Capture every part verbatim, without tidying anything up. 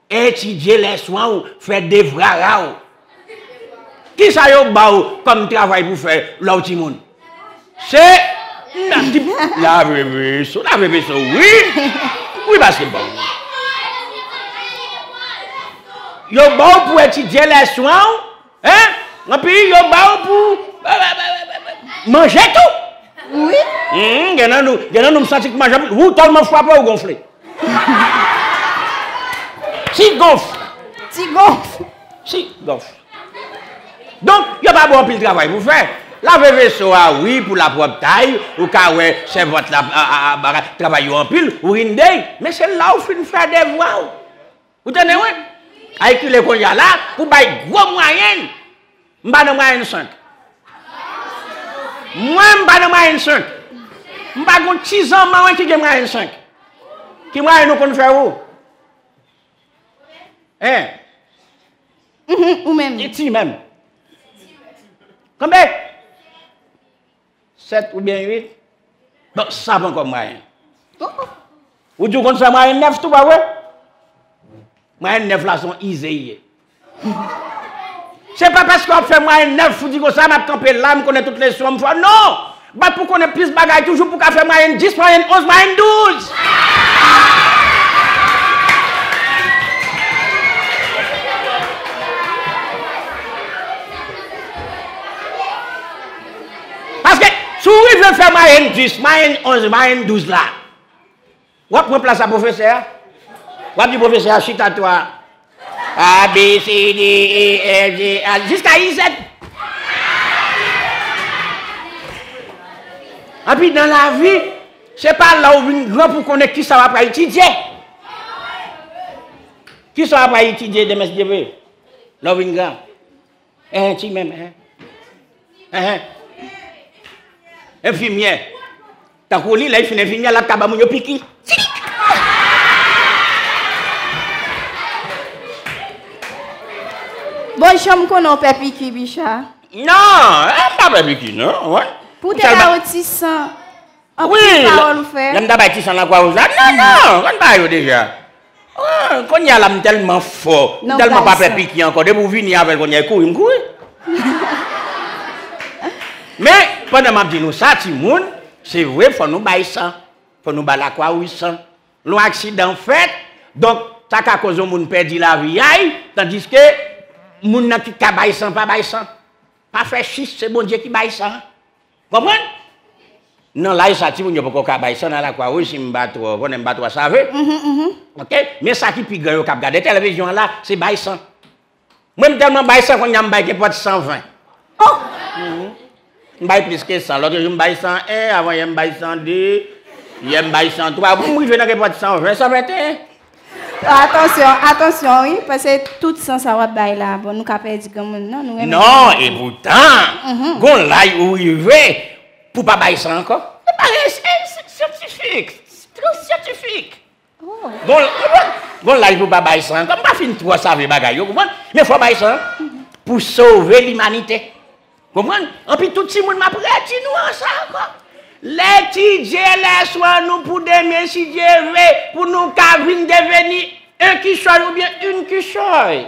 Etidye lèson an, fè devwa a w. Kisa yo ba w kòm travay pou fè lè w timoun? Se n ap di lave veso, lave veso, wi. Wi, paske bon. Yo ba w pou etidye lèson an, en? Anpi yo ba w pou manje tou. Wi. Hmm, gen nan nou, gen nan nou m santi k manje anpil. Ou tèlman frape, ou gonfle. Ti gonf. Ti gonf. Ti gonf. Donk, yo pa ba w anpil travay pou fè. Lave veso a, wi, pou lapwòptay, ou ka wè sèvant la, a, a, a, bagay, travay yo anpil, ou rinde, men se lè w fin fè devwa w. Ou tande, wi? Kalkile kounye a la, pou bay gwo mwayèn. M pa nan mwayèn senk. Mwen, m pa nan mwayèn senk. M pa gon ti zanman mwen ki gen mwayèn senk. Ki mwayèn ou konn fè ou? Hein? Mhm, ou menm. Ti menm. Konbe? Sèt oubyen uit? Bon, sa poko mwayèn. Ou di w konn fè mwayèn nèf tou, pa vre? Mwayèn nèf la se yon ize l ye. Se pa paske w ap fè mwayèn nèf, ou di konsa, m ap kanpe la, m konnen tout leson an, m fò. Non! Bat pou konnen plis bagay toujou, pou w ka fè mwayèn dis, mwayèn onz, mwayèn douz. Paske si w rive fè mwayèn dis, mwayèn onz, mwayèn douz la, w ap pran plas a pwofesè a. W ap di pwofesè a, chita twa. A, B, C, D, E, F, G, H, jiska I Z. Anpi nan lavi, se pa lè w vin gran pou w konnen kisa w ap etidye. Kisa w ap etidye demen, si Dye vle? Lè w vin gran. Enhen, ti menm, enhen. Enhen. Enfimyè. Tankou li, lè l fin enfimyè, l ap ka ban moun yo piki. Bon, jan m konnen w pè piki, Bicha. Non, eh, m pa pè piki, non, wè. Pou te ba w ti san. Anpil pawòl ou fè. Lè m ta bay ti san Lakwa Wouj la. Non, non, konn pa yo deja. Ah, kounye a la, m tèlman fò, m tèlman pa pè piki ankò. Depi w vini avè l kounye a, kouri, m kouri. Men, pandan m ap di nou sa, timoun, se vre, fò nou bay san. Fò nou ba Lakwa Wouj san. Lè yon aksidan fèt, donk, sa ka koz yon moun pèdi lavi a, tandiske moun nan ki ka bay san, pa bay san. Pa fè chich, se Bondye ki bay san. Konprann? Nan laj sa, timoun yo poko ka bay san nan Lakwa Wouj, si m pa twò, konnen m pa twò save. Mhm, mhm. Oke? Men sa ki pi gran yo k ap gade televizyon an la, se bay san. Mwen, m tèlman bay san, kounye a m bay kenpòt san ven. Oh! Mhm. M bay plis ke san. Lòt jou, m bay san en, avan yè, m bay san de, yè, m bay san twa. Pou m rive nan kenpòt san ven, san venteyen. Atansyon, atansyon, wi, paske tout san sa w ap bay la, bon, nou ka pèdi granmoun, non, nou renmen. Non, e poutan, mhm, gon laj ou rive pou pa bay san ankò. Se pa, se, se syantifik, se trè syantifik. Oh. Gon, gon laj pou pa bay san ankò, m pa fin twò save bagay yo, konprann? Men fò bay san pou sove limanite. Konprann? Anpi tout timoun, m ap redi nou an sa ankò. Etidye lèson an nou pou demen, si Dye vle, pou nou ka vin deveni en kichòy oubyen yn kichòy.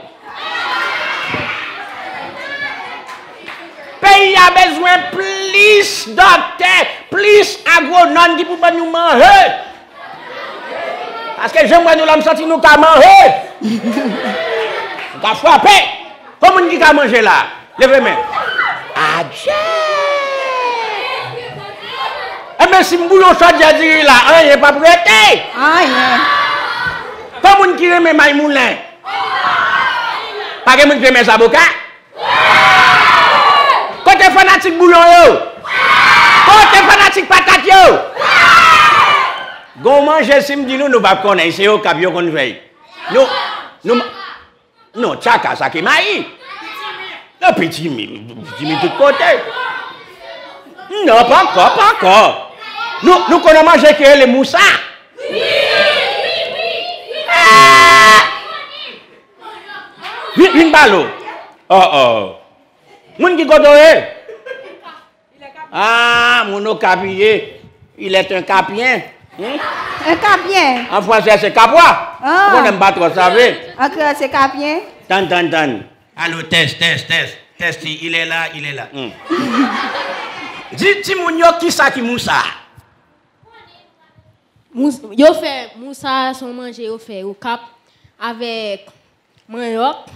Peyi a bezwen plis dòktè, plis agwonòm ki pou ban nou manje. Paske jan m wè nou la, m santi nou ka manje. Nou ka frape. Kon moun ki ka manje la, leve men. Adje! Enben, si m boule yon chòdyè diri la, anyen p ap rete. Anyen. Kon moun ki renmen may moulen. Pa gen moun ki renmen zaboka? Kote fanatik bouyon yo? Kote fanatik patat yo? Gon manje, si m di nou, nou p ap konnen. Se Okap yo konn fè l. Nou, nou, non, tchaka, sa ki mayi. Non, pitimi, pitimi tout kote. Non, pankò, pankò. Nou, nou konn yon manje ki rele mousa. Ah! Vin, vin pale w. Oh, oh. Moun ki kote w ye? Ah, moun Okap li ye. Il est un Kapyen. Hmm? Un capien. An fransè, se kapwa. Ah. Ou konnen m pa twò save. An kreyòl, se kapyen. Tann, tann, tann. Alo, tès, tès, tès. Tès, il est là, il est là. Hmm. Di timoun yo kisa ki mousa. Mous-, yo fè mousa, se yon manje yo fè Okap avèk manyòk.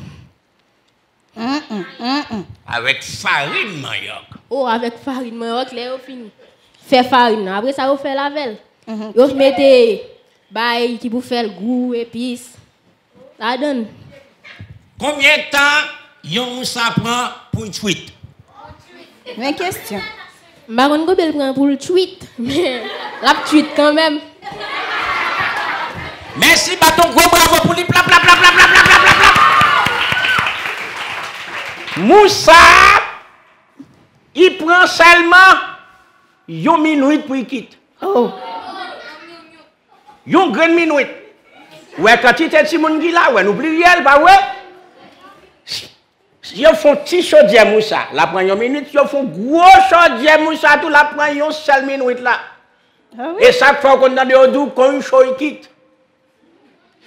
Mm, mm, mm, mm. Avèk farin manyòk. Oh, avèk farin manyòk, lè yo fin fè farin nan. Apre sa, yo fè l avè l. Mhm. Yo mete bay ki pou fè l gou, epis ladann. Konbyen tan yon mousa pran pou l cuit? Men kesyon. M pa konn konbyen l pran pou l cuit, men l ap cuit kanmenm. Mèsi, bat yon gwo bravo pou li, plap, plap, plap. Mousa, li pran sèlman yon minit pou li kit. Oh. Yon grenn minit. Ou wè kantite timoun ki la, ou wè nou pliryèl, pa vre? Si yo fè yon ti chodyè mousa, l ap pran yon minit. Si yo fè yon gwo chodyè mousa tou, l ap pran yon sèl minit la. Ah wi. E sa k fè w konn tande yo di w konn cho ikit.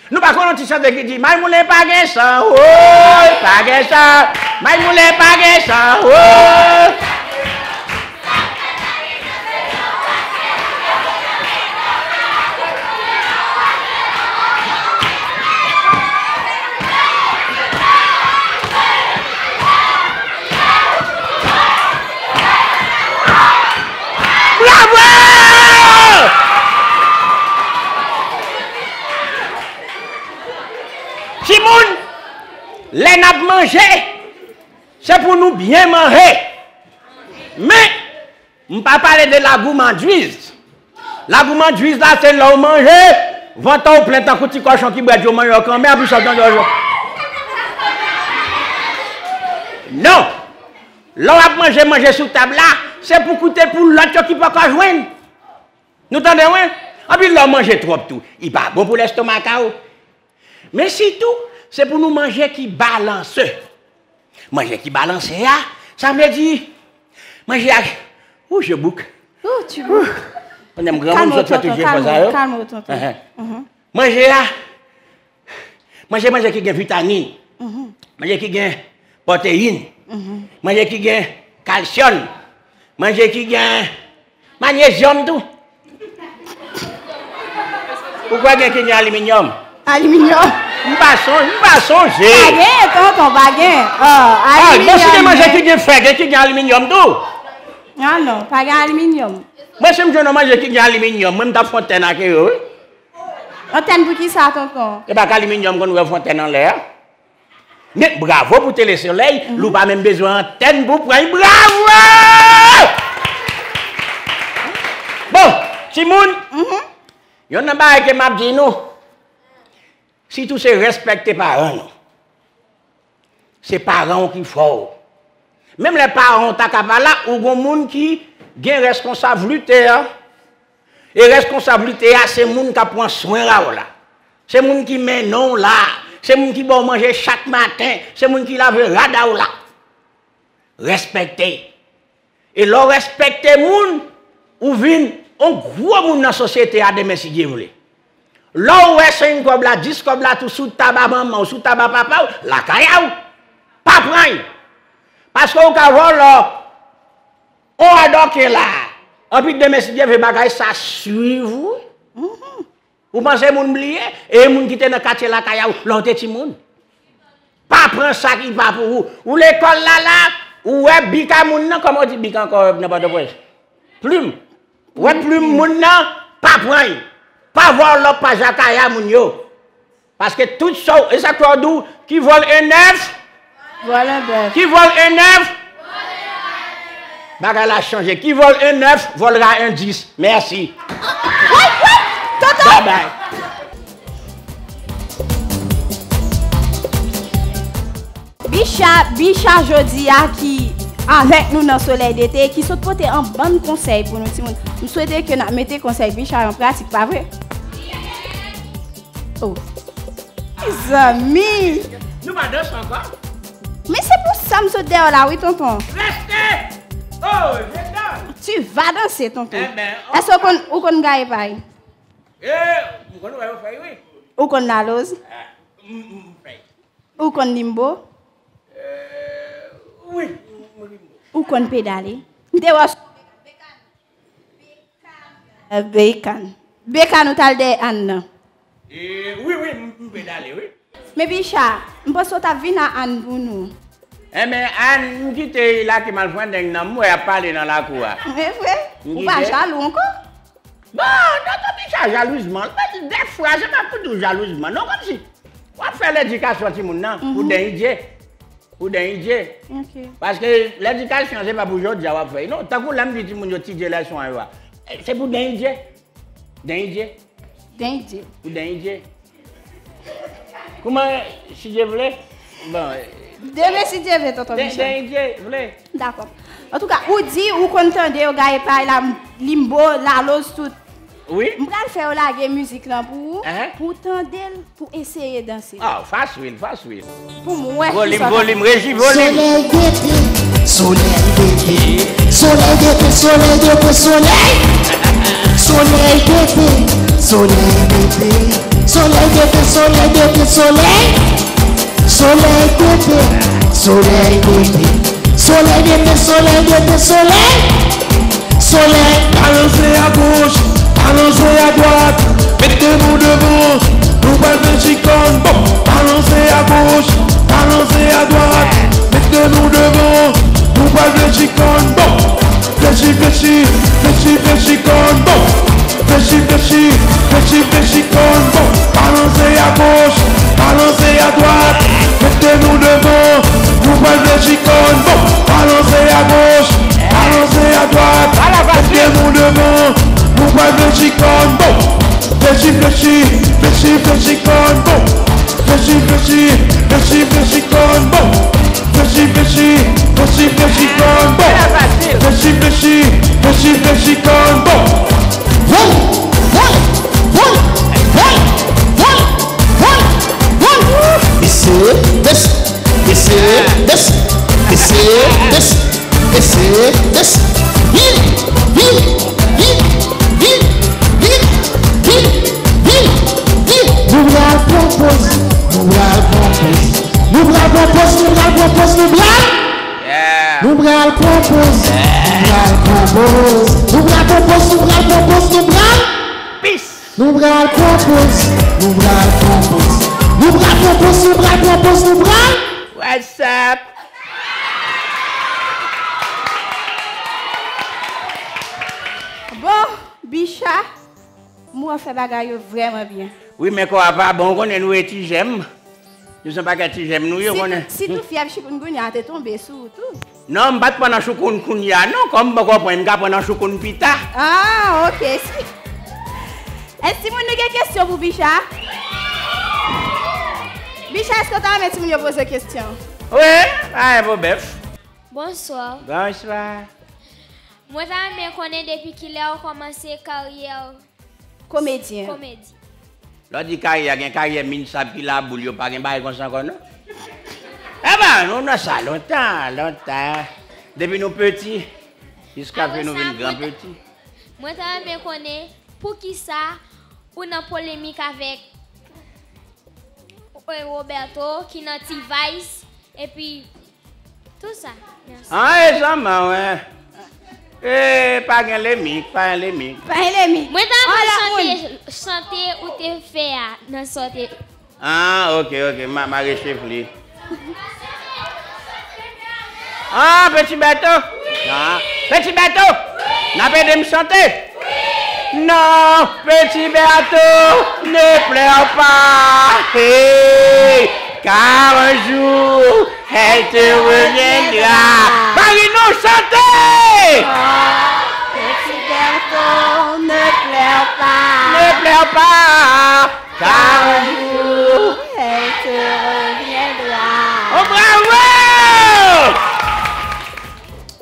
Nou pa konn yon ti chante ki di, may moulen pa gen san, woy, pa gen san, may moulen pa gen san, woy. Bravo! Timoun, lè n ap manje, se pou nou byen manje. Men, m pa pale de lagoumandwiz. Lagoumandwiz la, se lè w manje, vant ou plen tankou ti kòchon ki bwè dlo manyòk an mè, epi sòt nan dòlò. Non. Lè w ap manje, manje sou tab la, se pou koute pou lòt yo ki poko jwenn. Nou tande, wi? Anpil lè w manje twòp tou, li pa bon pou lèstoma a w. Men sitou, se pou nou manje ki balanse. Manje ki balanse a, sa vle di, manje ak, ou, je bouk. Ou, tu bouk. Ou, konnen m granmoun, sot fè tout jefò sa yo. Kalme w, tonton. Manje a, manje, manje ki gen vitamin. Manje ki gen pwoteyin. Manje ki gen kalsyòm. Manje ki gen manyezyòm tou. Ou kwè gen ki gen aliminyòm? Aliminyòm? M pa sonje, m pa sonje. Pa gen, tonton, pa gen. Ah, bon, si gen manje ki gen fè, gen ki gen aliminyòm tou. Ah non, pa gen aliminyòm. Mwen, si m jwenn yon manje ki gen aliminyòm, mwen, m t ap fè yon tèn ak yo, wi. Antèn pou kisa, tonton? E pa k aliminyòm konn wè fè yon tèn anlè a? Men, bravo pou Tele Solèy, li pa menm bezwen antèn pou pran. Bravo! Bon, timoun, youn nan bagay ke m ap di nou, sitou se respekte paran nou. Se paran w ki fè w. Menm lè paran w ta ka pa la, ou gon moun ki gen reskonsablite a. E reskonsablite a, se moun k ap pran swen a w la. Se moun ki mennen w la. Se moun ki ba w manje chak maten. Se moun ki lave rad a w la. Respekte. E lè w respekte moun, ou vin yon gwo moun nan sosyete a demen, si Dye vle. Lè w wè senk kòb la, dis kòb la tou sou tab a manman w, sou tab a papa w, lakay a w, pa pran l. Paske w ka vòlò yon adòken la, anpi demen, si Dye vle, bagay sa swiv ou. Ou panse moun bliye? E moun ki te nan katye lakay a w lè w te timoun? Pa pran sa ki pa pou ou. Ou lekòl la la, ou wè bik a moun nan, kòman w di bik ankò nan Pòtoprens? Plim. Ou wè plim moun nan, pa pran l. Pa vòlò, pa jakaya moun yo. Paske tout sa w, e sa k fè w di w, qui vole un œuf, vole un bœuf. Qui vole un œuf, bagay la chanje. Qui vole un œuf, volera un dix. Mèsi. Woy, woy, tonton. Bye bye. Bicha, Bicha jodi a ki avèk nou nan Solèy Dete, ki sot pote an bann konsèy pou nou timoun. M swete ke n ap mete konsèy Bicha yo an pratik, pa vre? Oh. Mezanmi! Nou pa danse ankò? Men se pou sa m sot dèyè w la, wi, tonton. Reste! Oh, je danse! Tu vas danser, tonton. Èske w konn, ou konn gaye pay? E, m konn wè yo fè, wi. Ou konn laloz? Ah, m, m, m fè. Ou konn limbo? Eh, wi, m, m limbo. Ou konn pedale? M te wè w sou Bekan. Bekan. Bekan ou t al dèyè Ann nan. Eh, wi, wi, m, m pedale, wi. Men Bicha, m panse w t ap vin a Ann pou nou. Enben, Ann, m kite l lage m al pran deng nan, m wè y ap pale nan lakou a. E vre? Ou pa jalou ankò? Bon, tonton Bicha jalouzman, dèfwa, se pa pou di w jalouzman, non, kòmsi w ap fè ledikasyon timoun nan pou dènye. Pou dènye. Paske ledikasyon, se pa pou jodi a w ap fè l, non. Tankou lè m di timoun yo etidye lèson an yo a, se pou dènye. Dènye. Dènye. Pou dènye. Kouman, si Dye vle? Bon. Demen, si Dye vle, tonton Michel. Dènye vle. Dakò. Antouka, ou di ou konn tande yo gaye pay la, limbo, laloz, tout. Wi. M pral fè yo lage mizik lan pou ou, pou w tande l, pou w eseye danse. Ah, fasil, fasil. Pou m wè. Volim, volim, reji volim. Solèy dete, solèy dete, solèy dete, solèy dete, solèy. Solèy dete, solèy dete, solèy dete, solèy dete, solèy. Solèy dete, solèy dete, solèy dete, solèy dete, solèy. Solèy. Balanse agoch, balanse adwat, met de nou devan, nou pral fè chikòn, bon. Balanse agoch, balanse adwat, met de nou devan, nou pral fè chikòn, bon. Flechi, flechi, flechi, flechi kòn, bon. Flechi, flechi, flechi, flechi kòn, bon. Balanse agoch, balanse adwat, met de nou devan, nou pral flechi kòn, bon. Balanse agoch, balanse adwat, met de nou devan, nou pral flechi kòn, bon. Flechi, flechi, flechi, flechi kòn, bon. Flechi, flechi, flechi, flechi kòn, bon. Flechi, flechi, flechi, flechi kòn, bon. Flechi, flechi, flechi, flechi kòn, bon. Vole, vole, vole, vole, vole, vole, vole, vole. Bese, bese, bese, bese, bese, bese. Bese, bese. Vin, vin, vin, vin, vin, vin, vin, vin. Nou pral pran poz, nou pral pran poz. Nou pral pran poz, nou pral pran poz, nou pral. Yeah. Nou pral pran poz, nou pral pran poz. Nou pral pran poz, nou pral pran poz, nou pral. Peace. Nou pral pran poz, nou pral pran poz. Nou pral pran poz, nou pral pran poz, nou pral. What's up? Bon, Bicha, m wè w fè bagay yo vrèman byen. Wi, men kò a pa bon, ou konnen nou e ti jèm. Nou se yon pakèt ti jèm nou ye, ou konnen. Sitou, sitou fyèv chikungunya a te tonbe sou ou tou. Non, m pa t pran nan chikungunya, non, kòm m poko pran, m ka pran nan chikun pita. Ah, ok. Si, èske timoun nou gen kesyon pou Bicha? Bicha, èske w ta renmen timoun yo poze w kesyon? Wi, pa gen pwoblèm. Bonswa. Bonswa. Mwen ta renmen konnen depi kilè ou kòmanse karyè komedyen. Komedi. Lè w di karyè, gen karyè min sab ki laboul, yo pa gen bagay konsa ankò, non? Eba, nou nan sa lontan, lontan. Depi nou piti, jiskaske nou vin gran piti. Mwen ta renmen konnen poukisa ou nan polemik avèk, e, Roberto ki nan T-Vice, epi tou sa. Mèsi. An, e zanman, wen. E, pa gen lemik, pa gen lemik. Pa gen lemik. Mwen ta vle chante, chante ou te fè a nan sa w te. Ah, ok, ok, m a, m a rechefle. Ah, Petit Bertho. Ah, Petit Bertho. N ap ede m chante. Non, Petit Bertho, ne pleure pas. Hey, car un jour, elle te reviendra. Marino, chante. Petit Bertho, ne pleure pas. Ne pleure pas. Car un jour, elle te reviendra. Oh, bravo!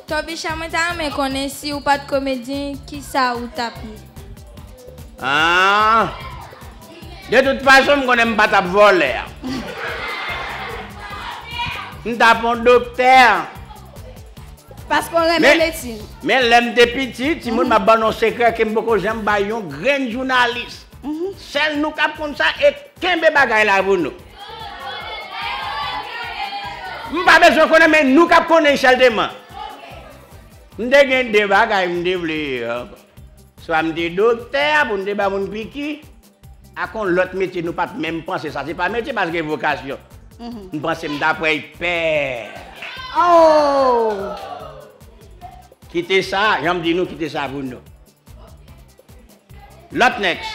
Ton Bicha, mwen ta renmen konnen si ou pa t komedyen, kisa ou t ap ye? Ah! De tout fason, m konnen m pa t ap vòlè. M t ap yon doktè. Paske w renmen medsin. Men lè m te piti, timoun, m ap ban nou yon sekrè ke m poko janm bay yon grenn jounalis. Sèl nou k ap konn sa e kenbe bagay la pou nou. M pa bezwen konnen, men nou k ap konnen sèlteman. M te gen de bagay m te vle ankò. Swa m te doktè a pou m te ba moun piki, ak yon lòt metye nou pa t menm panse. Sa se pa metye, pa se vokasyon. M panse m ta pral pè. Oh! Kite sa, jan m di nou, kite sa pou nou. Lòt next.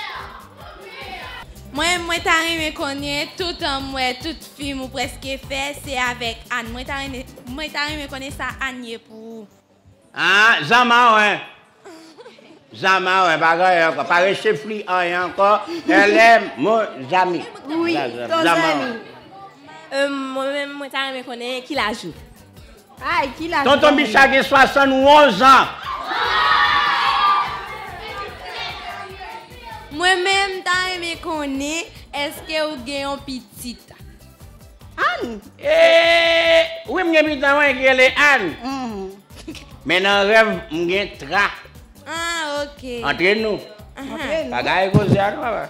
Mwen, mwen ta renmen konnen, tout an m wè tout fim ou prèske fè, se avèk Ann. Mwen ta renmen, mwen ta renmen konnen sa Ann ye pou ou. Ah, zanmi an, wi. Zanmi an, wi, pa gen anyen ankò. Pa rechefli anyen ankò. L M, mon zami. Wi, ton zami. Mwen menm, mwen ta renmen konnen ki laj ou. Ay, ki laj ou? Tonton Bicha gen swasannonz an. Mwen menm, m ta renmen konnen, èske ou gen yon pitit? Ann. Eee, wi, m gen pitit mwen ki rele Ann. Men nan rèv, m gen tra. Ah, ok. Antre nou. Bagay koze a nou papa.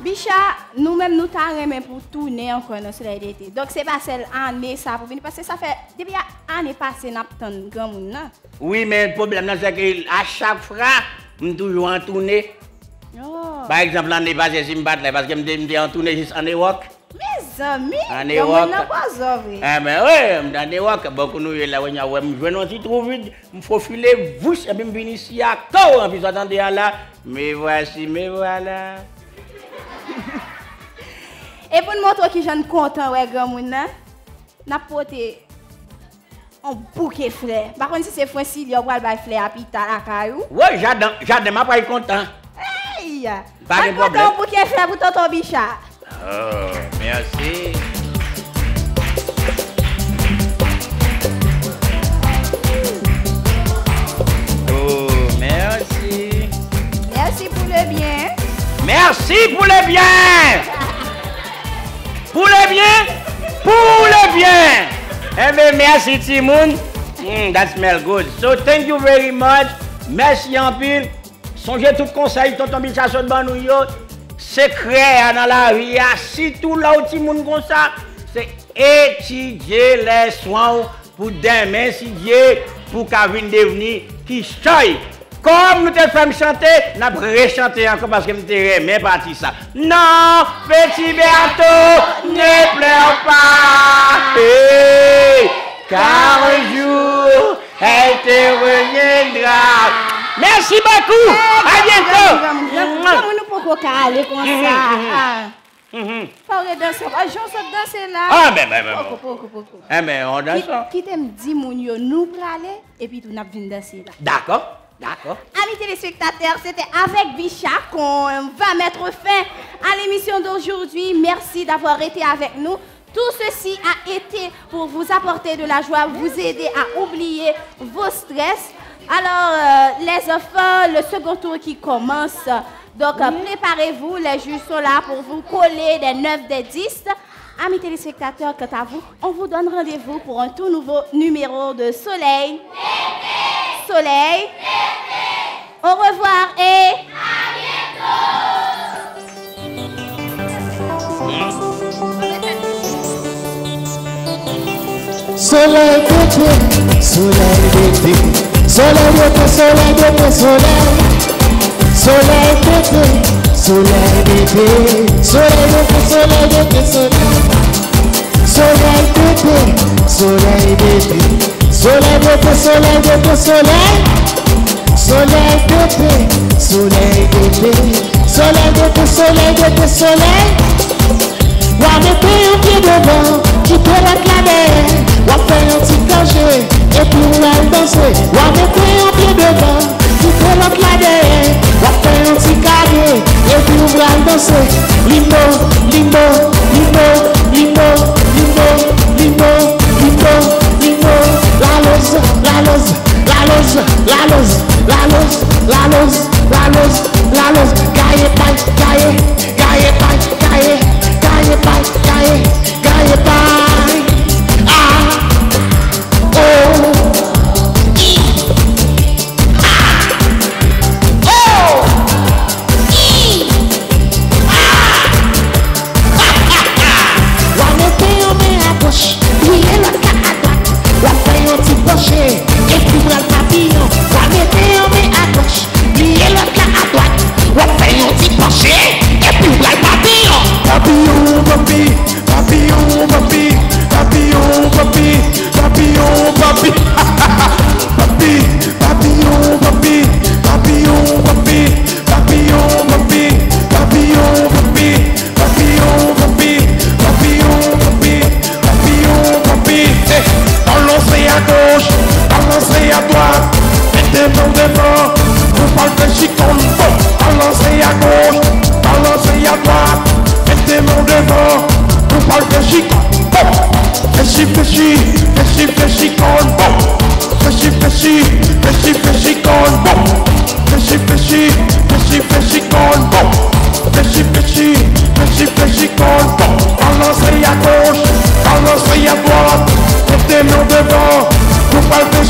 Bicha, nou menm nou ta renmen pou tounen ankò nan Solèy Dete. Donk se pa sèl ane sa pou vini, paske sa fè depi ane pase n ap tann granmoun nan. Wi, men pwoblèm nan se ke a chak fwa m toujou an toune. Pa egzanp, lane pase si m pa t la, paske m te, m te an toune jis an Ewòk. Mezanmi, granmoun nan bòzò vre. Enben wi, m t an Ewòk, bò kote nou ye la, kounye a ou wè m jwenn yon ti twou vid, m fofile, vouch, epi m vin isi a, kow, anpi sa w tande a la, me voici, me voilà. E pou n montre w kijan n kontan wè granmoun nan, n ap pote yon bouke flè. M pa konn si se Fwensilya ou pral bay flè a pita lakay ou. Woy, jaden, jaden m ap pral kontan. Ey! Pa gen pwoblèm. N ap pote yon bouke flè pou Tonton Bicha. Oh, mèsi. Oh, mèsi. Mèsi pou le byen. Mèsi pou le byen. Pou le byen, pou le byen. Enben, mèsi timoun. Mm, that smell good. So, thank you very much. Mèsi anpil. Sonje tout konsèy Tonton Bicha sot ban nou yo. Sekrè a nan lavi a, sitou lè w timoun konsa, se etidye lèson w pou demen, si Dye, pou w ka vin devni kichòy. Kòm nou te fè m chante, n ap rechante ankò paske m te renmen pati sa. Non, petit Bertho, ne pleure pas, hey, car un jour elle te reviendra. Merci beaucoup. À bientôt. Granmoun, nou poko ka ale konsa. Fò w redanse. Jan w sot danse la. Ah, ben, ben, ben. Poko, poko, poko. Eh ben, on danse. Kite m di moun yo nou prale, epi tou n ap vin danse la. Dakò, dakò. Amis téléspectateurs, c'était avec Bicha qu'on va mettre fin à l'émission d'aujourd'hui. Merci d'avoir été avec nous. Tout ceci a été pour vous apporter de la joie, vous aider à oublier vos stress. Alors, euh, les enfants, le second tour qui commence. Donc, euh, préparez-vous, les juges sont là pour vous coller des neuf, des dix. Amis téléspectateurs, quant à vous, on vous donne rendez-vous pour un tout nouveau numéro de Soleil. Soleil. Au revoir et à bientôt. Solèy dete, solèy dete, solèy dete, solèy dete, solèy. Solèy dete, solèy dete, solèy dete, solèy dete, solèy. Solèy dete, solèy dete, solèy dete, solèy dete, solèy. Solèy dete, solèy dete, solèy dete, solèy dete, solèy. W a mete yon pye devan, kite lòt la dèyè. W ap fè yon ti kanje, epi w al danse. W a mete yon pye devan, kite lòt la dèyè. W ap fè yon ti kanje, epi w pral danse. Limbo, limbo, limbo, limbo, limbo, limbo, limbo, limbo. Laloz, laloz, laloz, laloz, laloz, laloz, laloz, laloz. Gaye pay, gaye, gaye pay, gaye, gaye pay, gaye, gaye pay. Ah, oh, i, ah, oh.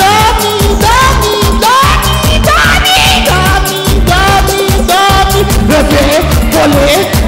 dòmi, dòmi, dòmi, dòmi, dòmi, dòmi, dòmi, dòmi, leve, kole,